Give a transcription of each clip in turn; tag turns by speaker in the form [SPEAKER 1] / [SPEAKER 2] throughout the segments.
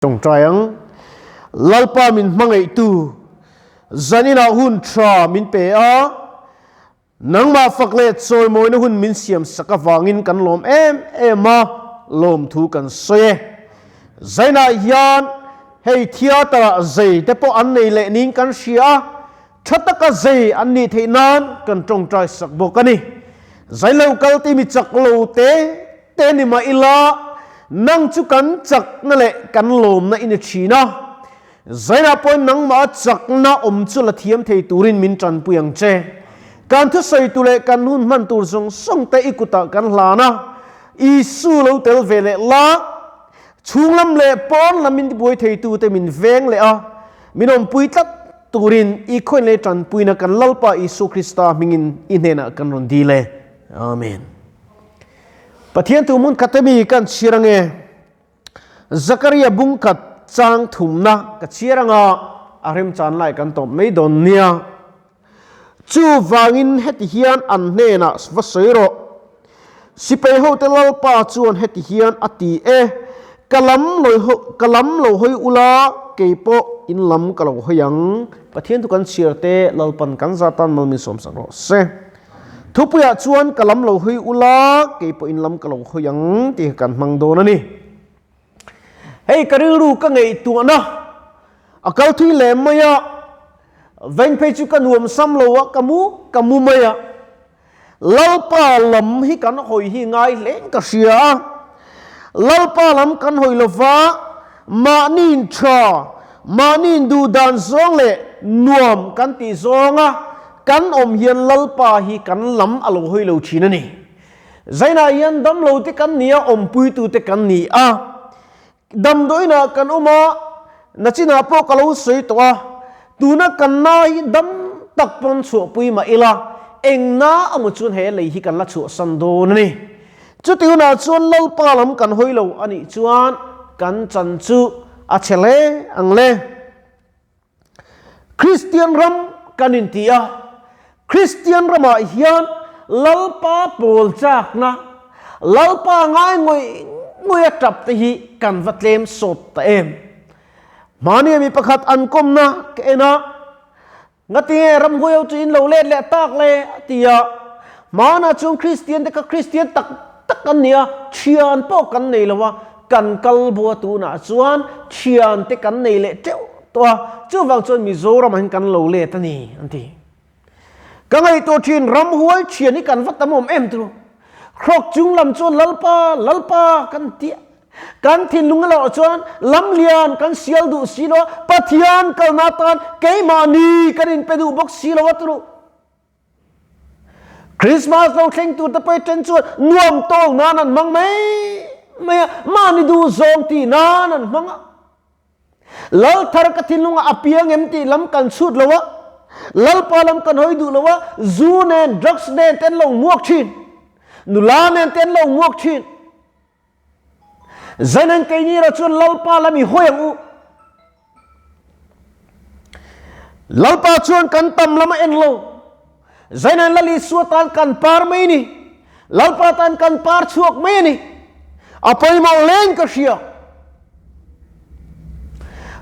[SPEAKER 1] Tawngtai ang. Lalpa min hmangaihtu, zaninah hun tha min pe a, nangmah fak leh chawimawina hun min siam sak avangin kan lawm em em a, lawmthu kan sawi e. Zainah hian hei theatre ah zei te pawh an nei leh niin kan hria a, tha taka zei an nih theih nan kan tawngtai sak bawk a ni. Zai lo kal timi chak lo te Te ni mah ila, nang chu kan chakna leh kan lawmna i ni thin a. Zainah pawhin nangmah a chakna awm chu la thiam thei turin min tanpui ang che. Kan thusawitu leh kan hun hman tur zawng zawng te i kutah kan hlan a, Isu lo tel ve leh la, chhunglam leh pawn lam min tibuai theitute min veng leh a, min awmpui tlat turin i khawiin leh tanpuina kan Lalpa Isu Krista hmingin i hnenah kan rawn dil e. Amen. Pathian thu hmun khat emi kan chhiar ange? Zakaria bung khat chang thumna ka chhiar anga a remchan lai kan tawp mai dawn nia. Chuvangin heti hian an hnenah va sawi rawh. Sipai hote Lalpa chuan heti hian a ti e, Ka lam lo ka lam lo hawi ula, kei pawh in lam ka lo hawi ang. Pathian thu kan chhiar te Lalpan kan zatan mal min sawmsak rawh se. Thupuiah chuan ka lam lo hawi ula, kei pawhin lam ka lo hawi ang tih kan hmang dawn a ni. Hei ka rilru ka ngaihtuahna a kal thui leh mai a, veng phei chu ka nuam sam lo a, ka mu ka mu mai a. Lalpa lam hi kan hawi hi ngai hle ka hria a, Lalpa lam kan hawi lova mahniin tha, mahniin duhdan zawng leh nuam kan tih zawnga Kan awm hian Lalpa hi kan lam a lo hawi lo thin a ni. Zainah hian damlo te kan ni a, awmpuitu te kan ni a. Damdawiinah kan awm a, nachinah pawh ka lo sawi tawh a, tuna kan na hi dam tak pawn chhuahpui mah ila, eng na amaw chuan he lei hi kan la chhuahsan dawn a ni. Chuti hunah chuan Lalpa lam kan hawi lo a nih chuan kan chan chu a chhe hle ang le. Kristian ram kan inti a, Kristian ramah hian Lalpa pawl chakna, Lalpa ngai ngawih ngawih a tap te hi kan va tlem sawt ta em? Hmani mi pakhat an kawmna ka en a, Ngatinge ramhuai ho chu in lo let leh tak le? a ti a. Hmanah chuan Kristian te kha Kristian tak tak an ni a, thian pawh kan nei lo a, kan kal bua tunah chuan thian te kan nei leh teuh tawh a, chuvang chuan Mizoramah hian kan lo let a ni an ti. Ka ngaihtuah thin ramhuai thian hi kan va tam awm em turu. Hrawk chung lam chuan Lalpa, Lalpa kan ti a, kan thinlung erawh chuan lamlian kan sial duh si lo a, Pathian kalna atan keimahni kan inpe duh bawk si lo a turu. Christmas lo thleng tur te pawh hi then chuan nuam tawl nan an hmang mai mai a, mahni duh zawng tih nan an hmang a. Lal thar ka thinlungah a piang em tih lam kan chhut lo a, Lalpa lam kan hawi duh lo a, zu nen, drugs nen te an lo hmuak thin, nula nen te an lo hmuak thin. Zainen keini erawh chuan Lalpa lam i hawi ang u. Lalpa chuan kan tam lam a en lo. Zainen Lal Isua tan kan par mai ni. Lalpa tan kan par chhuak mai a ni. A pawimawh hle in ka hria.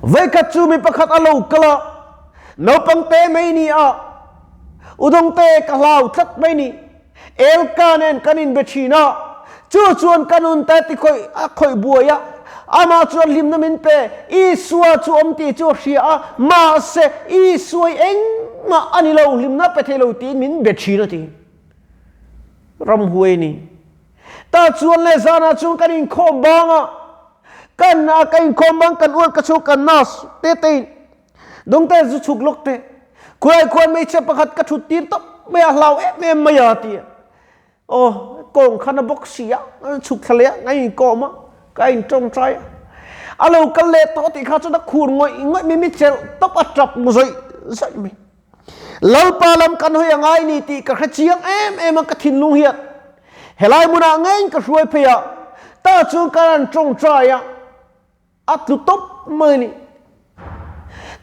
[SPEAKER 1] Voikhat chu mi pakhat a lo kal a, naupang te mai ni a, udawngte ka hlau tlat mai ni. Elka nen kan inbe thin a, chu chuan ka nun te ti khawih a khawih buai a, amah chuan hlimna min pe, Isua chu awm tih chu a hria a, mahse Isua hi engmah a ni lo, hlimna pe thei lo tiin min be thin a ti. Ramhuai ni. Ta chuan leh zanah chuan kan inkhawm bang a, kan a ka inkhawm bang kan ual ka chhuk kan nas te tein Dawngte zu chhuk lawk teh. Khuai khuan hmeichhia pakhat ka thut tir tawp mai a, hlau em em mai a ti a. Aw, kawng khan a bawk si a, chhuk thla leh a, ka inkawm a, ka intawngtai a. A lo kal leh tawh tih kha chuan a khur ngawih ngawih mai, mi chelh tawp a tap zawih zawih mai. Lalpa lam kan hawi a ngai ni tih ka hre chiang em em a ka thinlung hian. Helai hmunah ngeiin ka hruai phei a, tah chuan ka rawn tawngtai a. A tlu tawp mai a ni.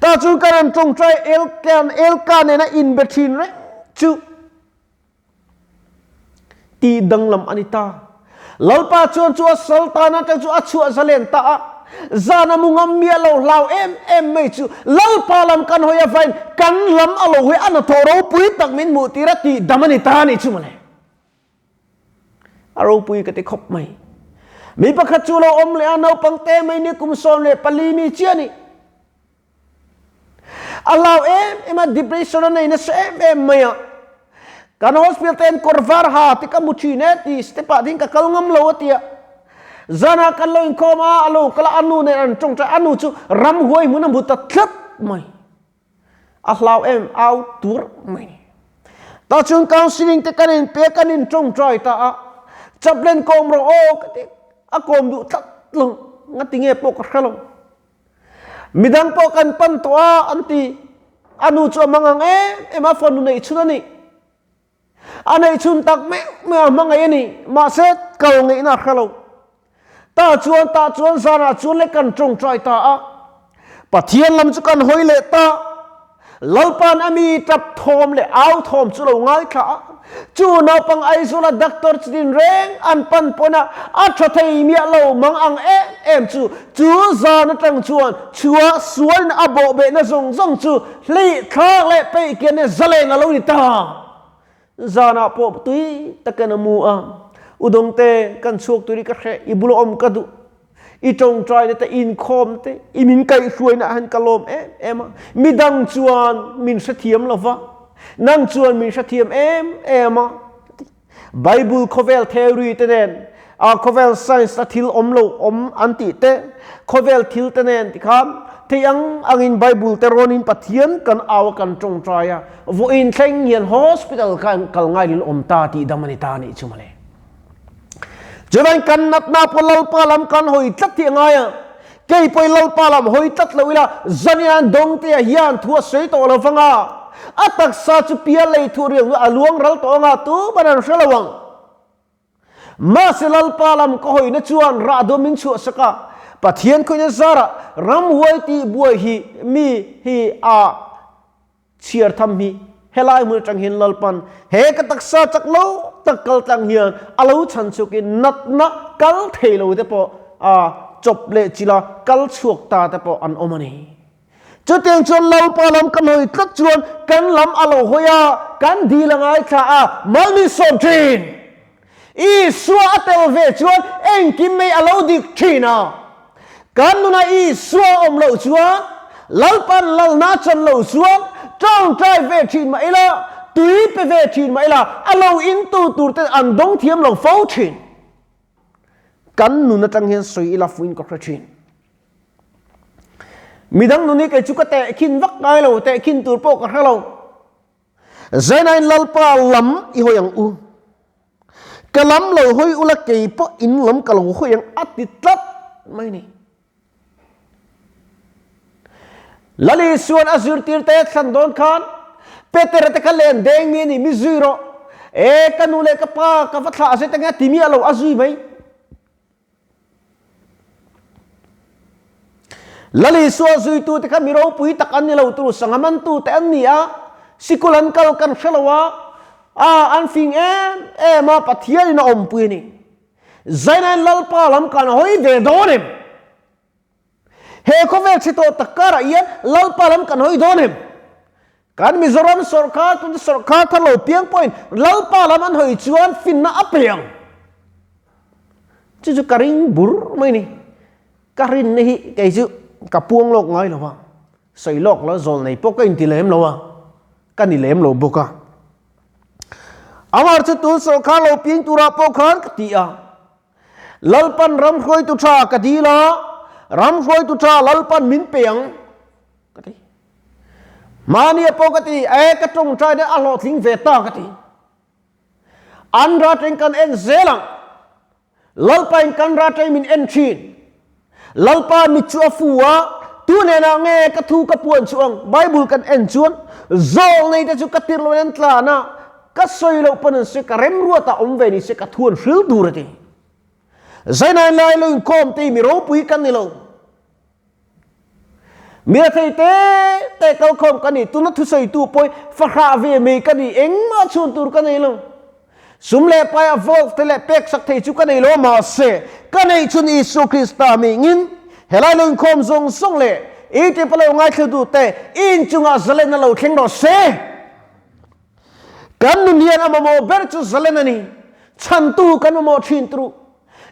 [SPEAKER 1] Tah chuan ka rawn tawngtai Elkan, Elka nena inbe thin reng chu tih danglam a ni ta. Lalpa chuan chu a sal tan atang chu a chhuah zalen ta a. Zan a mu ngam miah lo hlau em em mai chu Lalpa lam kan hawi avain kan lam a lo hawi a hnathawh ropui tak min hmuh tir a tih dam a ni ta a nih chu mawle. A ropui ka ti khawp mai. Mi pakhat chu lo awm leh a naupang te mai ni kum 14 mi chiah a ni. A hlau em em a depression a nei nasa em em mai a. Kan hospital ten kawr var ha ti ka mu thin e ti step ah ding ka kal ngam lo a tia. Zan ah kan lo inkhawm a, a lo kal a, a nu nen an tawngtai, a nu chu ramhuai hmun a hmu ta tlat mai. A hlau em au tur mai ni. Ta chuan counseling te kan in pe kan in tawngtai ta a. Chaplain kawm rawh aw ka ti a kawm duh tlat lo nga ti nge pawh ka hre lo. Midang pawh kan pan tawh a an ti. A nu chu a hmang ang em em a, fanu neih chhun a ni. A neih chhun tak meuh meuh a hmangaih a ni. Mahse, kal ngeihna a hre lo. Tah chuan tah chuan zanah chuan le kan tawngtai ta a. Pathian lam chu kan hawi leh ta. Lalpa'n a mi tap thawm leh au thawm chu lo ngaithla a, chu naupang Aizawla doctor chi din reng an pan pawn a, a tha thei miah lo mang ang em em chu, chu zan atang chuan chhuah sualin a bawhbehna zawng zawng chu hlih thlak leh peih kian e zalen a lo ni ta. Zanah pawh tui takin a mu a, Udawngte, kan chhuak tur i ka hreh, i bula awm ka duh. I tawngtaina te, inkhawm te, i min kaihhruaina ah hian ka lawm em em a. Midang chuan min hrethiam lo va, nang chuan min hrethiam em em a. Bible khawvel theory te nen, a khawvel science a thil awm lo awm an tih te, khawvel thil te nen tikhan thei ang angin Bible te rawnin Pathian kan au a kan tawngtai a, vawiin thleng hian hospital khan kal ngailin awm ta tih dam a ni ta anih chu mawle. Chuvain kan natna pawh Lalpa lam kan hawi tlat tih a ngai a, kei pawhin Lalpa lam hawi tlat lo ila zanian Dawngtea hian thu a sawi tawh lo vang a, a taksa chu pial lei thuh riang a luang ral tawh anga tuman an hre lo ang. Mahse Lalpa lam ka hawina chuan rah dawm min chhuahsak a, Pathian khawina zarah ramhuai tih buai hi mi hi a Chhiar tham hi helai hmun atang hian Lalpan he ka taksa chak lo tak kal tlang hian a lo chhan chhuakin natna kal thei lo te pawh a chawp leh chila kal chhuak ta te pawh an awm a ni. Chutiang chuan Lalpa lam kan hawi tlat chuan kan lam a lo hawi a, kan dil a ngaithla a, mal min sawm thin. Isua a tel ve chuan engkim mai a lo dik thin a. Kan nunah Isua a awm loh chuan, Lalpan lalna chan loh chuan tawngtai ve thin mah ila, tui pe ve thin mah ila, a lo intu tur te an dawng thiam lo fo thin. Kan nun atang hian sawi ila fuin ka hre thin. Midang nun hi kei chu ka tehkhin vak ngai lo, tehkhin tur pawh ka hre lo. Zainain Lalpa lam i hawi ang u. Ka lam lo hawi ula kei pawh in lam ka lo hawi ang a ti tlat mai ni. Lal Isuan a zirtirte thlan dawn khan Petera te kha len deng mi a ni, mi zui rawh. E ka nu leh ka pa ka va thlah zet ange a ti miah lo, a zui mai. Lal Isua zuitute kha mi ropui tak an ni lo tur sangha mantute an ni a, sikul an kal kan hre lo a, a an fing em em a, Pathianin a awmpui a ni. Zainain Lalpa lam kan hawi ve dawn em? He khawvel chhe tawh tak karah hian Lalpa lam kan hawi dawn em? Kan Mizoram sawrkar tuna sawrkar thar lo piang pawhin Lalpa lam an hawi chuan finna a pe ang. Chu chu ka ring bur mai ni. Ka rinna hi kei chu ka puang lawk ngai lo a, sawi lawk lo zawl nei pawh ka inti lem lo a, ka ni lem lo bawk a. Amar chu tun sawrkar lo piang turah pawh khan ka ti a. Lalpan ram hruaitu tha ka dil a, ram hruaitu tha Lalpan min pe ang ka ti. Mahnia pawh ka ti, e ka tawngtai na a hlawhtling ve ta ka ti. An rateng kan en zel ang. Lalpa in kan rateng min en thin. Lalpa mit chu a fu a, tu hnenah nge ka thu ka puan chu ang? Bible kan en chuan zawl nei te chu ka tirh loin an tlan a, ka sawi loh pawn an sawi, ka remruat ah awm ve ni se ka thu an hril tur a ti. Zainain lai lo inkawm te hi mi ropui kan ni lo. Mi a thei te te kalkhawm ka ni, tuna thusawitu pawh hi fahrah ve mai ka ni, engmah chhun tur ka nei lo. Sum leh pai a vote te leh pek sak thei chu ka nei lo, mahse ka neih chhun Isua Krista mingin Helai lo inkhawm zawng zawng leh i tih pawh lo ngaithla te in chungah zalen a lo thleng rawh se. Kan nun hian a mamawh ber chu zalen a ni. Chhantu kan mamawh thin turu.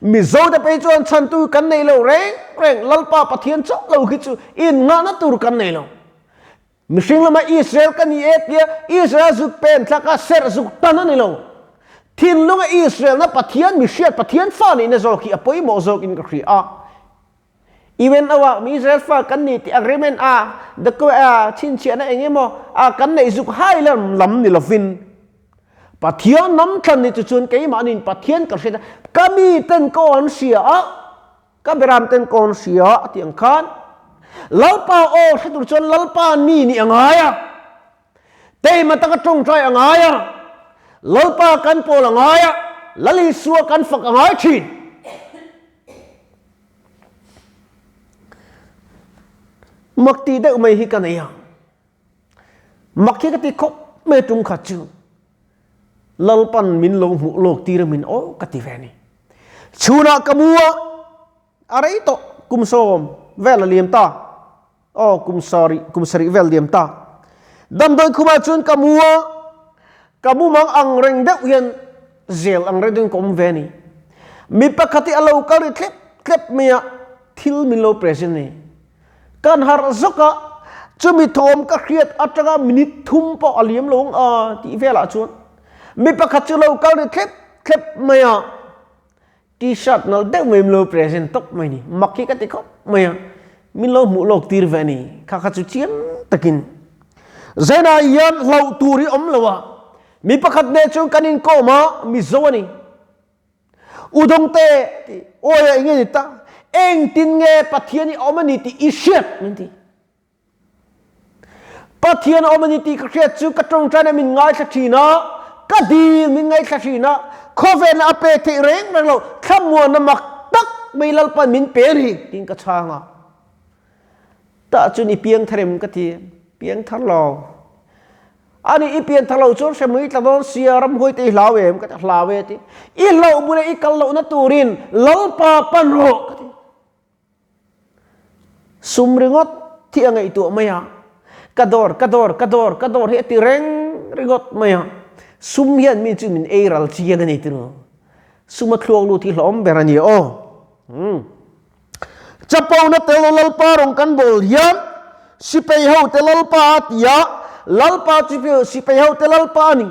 [SPEAKER 1] Mizo te phei chuan chhantu kan nei lo reng reng Lalpa Pathian chauh lo khi chu innghahna tur kan nei lo. Mihring lama Israel ka ni e tia Israel zuk pen thlak a serh zuk tan a ni lo. Thinlunga Israel na Pathian mihriat Pathian fa nihna zawk hi a pawimawh zawkin ka hria a. UNO ah mi Israel fa kan ni tih agreement a document a chhinchhiahna eng emaw a kan neih zuk hai lam lam ni lovin Pathian hnam thlan ni chu chuan keimahniin Pathian ka hriat a, ka mi ten ka aw an hria a, ka beram ten ka aw an hria a tih ang khan Lalpa aw hre tur chuan Lalpa mi nih a ngai a, teima taka tawngtai a ngai a, Lalpa kan pawl a ngai a, Lal Isua kan fak a ngai thin. Mak tih deuh mai hi ka nei a. Mak hi ka ti khawp mai tum khat chu. Lalpan min lo hmuh lawk tir a min aw ka ti ve a ni. Chhunah ka mu a, a rei tawh kum sawm vel a liam ta. Aw kum sarih kum sarih vel liam ta. Damdawi khumah chuan ka mu a, ka mumang ang reng deuh hian zel ang reng deuhin ka awm ve a ni. Mi pakhat hi a lo kal ri thlep thlep mai a, thil min lo present a ni. Kan harh zawk a, chumi thawm ka hriat atanga minute thum pawh a liam lo ang a tih velah chuan mi pakhat chu lo kal ri thlep thlep mai a, T-shirt nalh deuh mai min lo present tawp mai ni. Mak hi ka ti khawp mai a, min lo hmuh lawk tir ve a ni. Kha kha chu chiang takin Zainah hian hlauh tur hi awm lo a, mi pakhat nen chuan kan inkawm a, Mizo a ni. Udawngte tih awi a eng nge ni ta? Engtin nge Pathian hi a awm a ni tih i hriat min ti. Pathian a awm a ni tih ka hriat chu ka tawngtaina min ngaithla thin a, ka dil min ngaithla thin a, khawvelna a pek theih reng reng lo, thlamuanna mak tak mai Lalpan min pe a ni tiin ka chhang a. Tah chuan i piang thar em ka ti, piang thar lo. Ani i pian thar lo chuan hremui tla dawn sia ramhuai te i hlau em ka ti, hlau e ti. I hlauh bula i kal lohna turin Lalpa pan rawh ka ti. Sum ringawt hi a ngaihtuah mai a, ka dawr, ka dawr, ka dawr, ka dawr hi a ti reng ringawt mai a, sum hian mi chu min ei ral chiang a ni tiraw? Sum a thluak lut hi hlawm ber a ni aw. Umm. Chapona tel lo Lalpa rawng kan bawl hian Sipei ho te Lalpa a ti a, Lalpa chu Sipei ho te Lalpa a ni.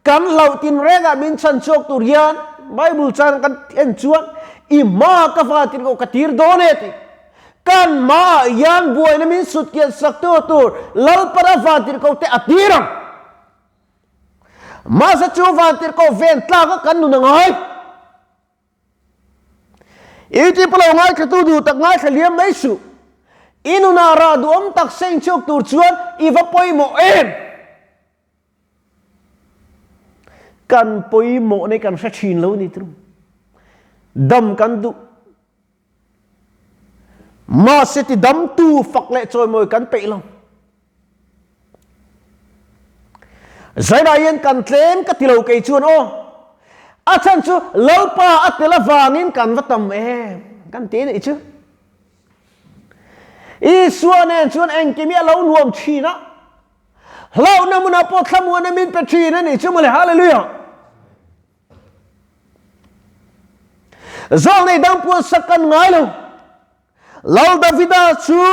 [SPEAKER 1] Kan hlauh tin rengah min chhan chhuak tur hian Bible chan kan en chuan i hma ka va tir ko ka tir dawn e tih. Kan hmaah hian buaina min sut kian sak tu tur Lalpana van tir ko te a tir ang. Mahse chu van tir ko ven tlak a kan nun a ngai. I ti pawh lo ngaithlatu duh tak ngaithla liam mai suh. I nunah rah duhawm tak seng chhuak tur chuan i va pawimawh em? Kan pawimawh nei kan hre thin lo ni tru. Dam kan duh. Mahse ti damtu fak leh chawimawi kan peih lo. Zainah hian kan tlem ka ti lo kei chuan aw. A chhan chu Lalpa a tel avangin kan va tam em kan ti anih chu. Isua nen chuan engkim hi a lo nuam thin a. Hlauhna hmunah pawh thlamuanna min pe thin a nih chu mawle. Hallelujah! Zawlnei dang puan sak kan ngai lo. Lal Davida chu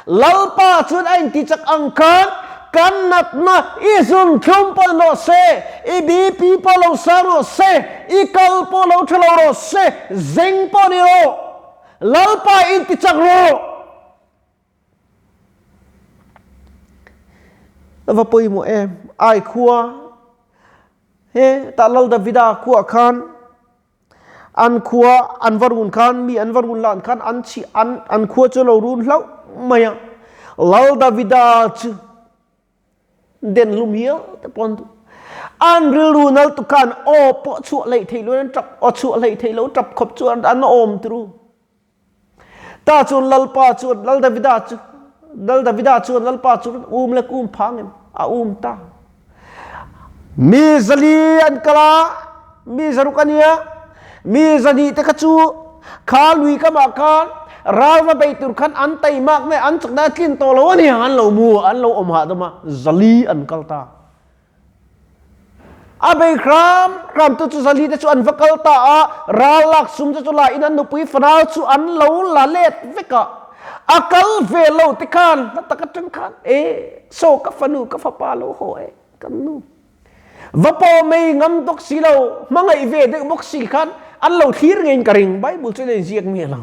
[SPEAKER 1] Lalpa chuan a intichak ang khan kan natna i zun thlum pawh rawh se, i BP pawh lo sang rawh se, i kal pawh lo tha lo rawh se, zeng pawh ni rawh. Lalpa intichak rawh. Va pawimawh em? Ai khua he tah Lal Davida khuah khan an khua an va run khan mi an va run lan khan an chhi an an khua chu lo run hlauh mai a. Lal Davida chu den hlum hial te pawn duh. An rilru nal tu khan aw pawh chhuah hleih theih lo in an tap aw chhuah hleih theih lo tap khawp chuan an awm turu. Ta chuan Lalpa chuan Lal Davida chu Lal Davida chuan Lalpa chu um le kum phang em a um ta. Mi zali an kal a, mi zaruk a nia, mi zahnih te kha chu kha lui kamah khan Ral va bei tur khan an taimak mai an chakna a tlin tawh lo a ni ang an lo mu an lo awm hahdam a, 400 an kal ta. A bei hram hram tu chu 400 te chu an va kal ta a, ral lak sum te chu la in an nupui fanau chu an lo la let vek a. A kal ve lo te khan hla tak atang khan e saw ka fanu ka fapa lo haw e kan nu. Va pawh mei ngam bawk si lo, hmangaih ve deuh bawk si khan an lo thlir ngeiin ka ring, Bible chuan a inziak miah lo.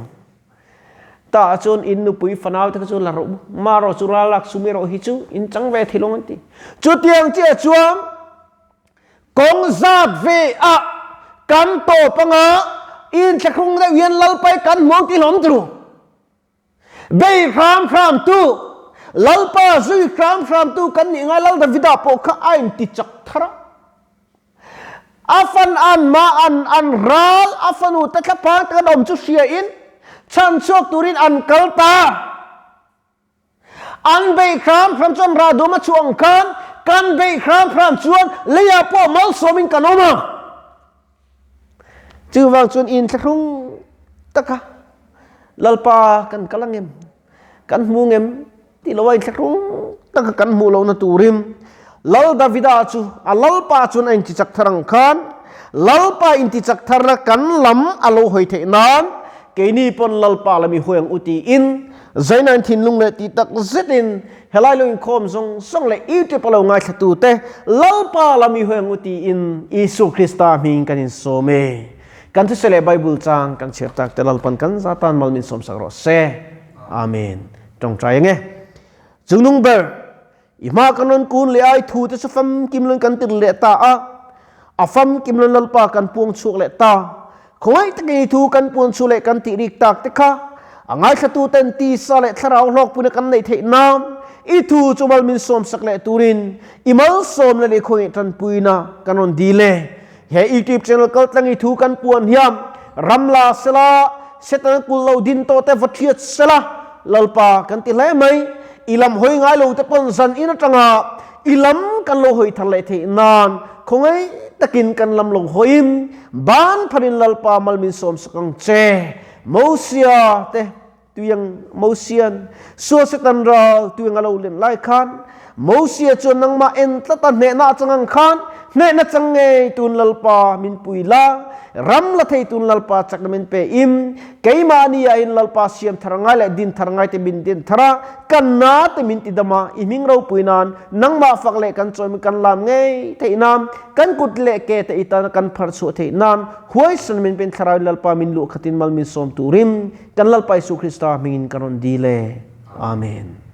[SPEAKER 1] Tah chuan in nupui fanau te kha chu la rawh u, marawh chu ralak sum erawh hi chu in chang ve thei lo an ti. Chutiang chiah chuan kawng zat ve ah kan tawp anga inthlahrung deuh hian Lalpai kan hmuang tih hlawm turu. Bei hram hram tu, Lalpa zui hram hram tu kan nih ngai Lal Davida pawh kha a inti chak thar a. A fan an mah an an ral a fanu te thlaphang te kan awm chu hria in chhan chhuak turin an kal ta. An bei hram hram chuan rah duam a chhuah ang khan kan bei hram hram chuan leiah pawh malsawmin kan awm ang. Chuvang chuan inthlahrung taka Lalpa kan kal angem, kan hmu ngem tih loa inthlahrung taka kan hmuh lohna turin Lal Davida chu a Lalpa chuan a intichak thar ang khan Lalpa intichak tharna kan lam a lo hawi theih nan keini pawn Lalpa lam i hawi ang u tiin Zainain thinlung leh tih tak zetin helai lo inkhawm zawng zawng leh YouTube a lo ngaithlatute Lalpa lam i hawi ang u tiin Isua Krista hming kan insawm e. Kan thuseh leh Bible chang kan chhiar tak te Lalpan kan za tan mal min sawmsak rawh se. Amen. Tawngtai ange. Chungnung ber, i hma kan rawn kun leh a, i thu te chu famkim lawin kan tir leh ta a, a famkim lawin Lalpa kan puang chhuak leh ta. Khawngaih takin i thu kan puan chhuah leh kan tih rik tak te kha a ngaithlatu ten tisa leh thlarau hlawkpuina kan neih theih nan i thu chu mal min sawmsak leh turin i malsawmna leh i khawngaih tanpuina kan rawn dil e. He YouTube channel kaltlang i thu kan puan hian ram la sela, Satan kul lo din tawh te va thiat sela, Lalpa kan ti hle mai. I lam hawi ngai lo te pawn zan in atanga i lam kan lo hawi thar leh theih nan khawngaih takin kan lam lo hawiin ban pharin Lalpa mal min sawm sak ang che. Mosia te Tuiang Mosian sual Satan ral tuiang a lo len lai khan Mosia chuan nangmah en tlat a hnehna a chang ang khan hnehna chang ngei tun Lalpa min pui la, ram la thei tun Lalpa chakna min pe in keimahni ah in Lalpa siam thar ngai leh din thar ngai te min din thar a, kan na te min ti dam a, i hming ropui nan nangmah fak leh kan chawi kan lam ngei theih nan kan kut leh ke te i tana kan phar chhuah theih nan huaisan min pen Thlarau in Lalpa min luh khatin mal min sawm turin Kan Lalpa Jesuh Krista hmingin ka rawn dil e. Amen.